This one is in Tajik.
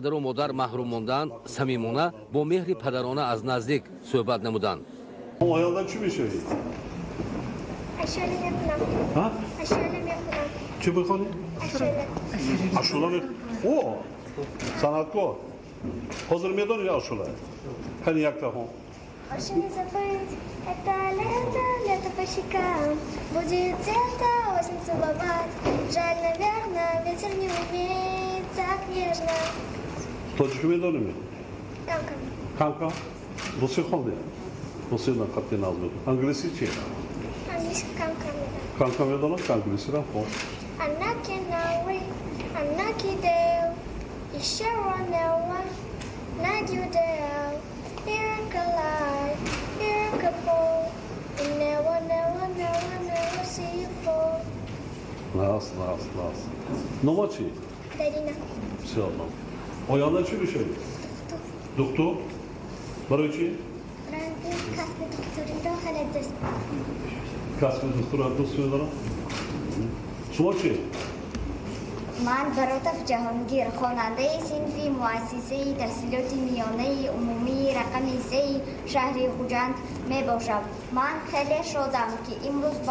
Падару модар маҳрум мондаанд, самимона, бо меҳри падарона аз наздик суҳбат намуданд. Оянда чӣ мешавӣ? Ашула мехонам. Ҳа? Ашула мехонам. Чӣ бихонӣ? Ашула. Ашула ме о, санъаткор. Ҳозир медонӣ ашула? Қани, якта хон. Больше не забыть это лето, лето по щекам. Будет где-то осень целовать. Жаль, наверное, ветер не умеет так нежно. Тоҷикӣ медонӣ? Кам-кам. Кам-кам? Русӣ хондӣ? Русӣ на қатъи наз мекун. Англисӣ чи? Английский кам-кам медонам. Кам-кам медонам, ки англисиро хон. Анаки науи, анаки деу, ишеронеуа, нагюдеу, иркалай, иркапо, инева, нева, нева, нева, сифо. Нас, нас, нас. Нома чӣ? Дарина. Бисёр ном. Оянда чӣ мешавӣ? Духтур. Барои чӣ? Ранги касби духтуриро хеле дӯст медорам. Касби духтурро дӯст медорам. Шумо чӣ? Ман Баротов Ҷаҳонгир, хонандаи синфи муассисаи таҳсилоти миёнаи умумии рақами 3-и шаҳри Хуҷанд мебошам. Ман хеле шодам, ки имрӯз ба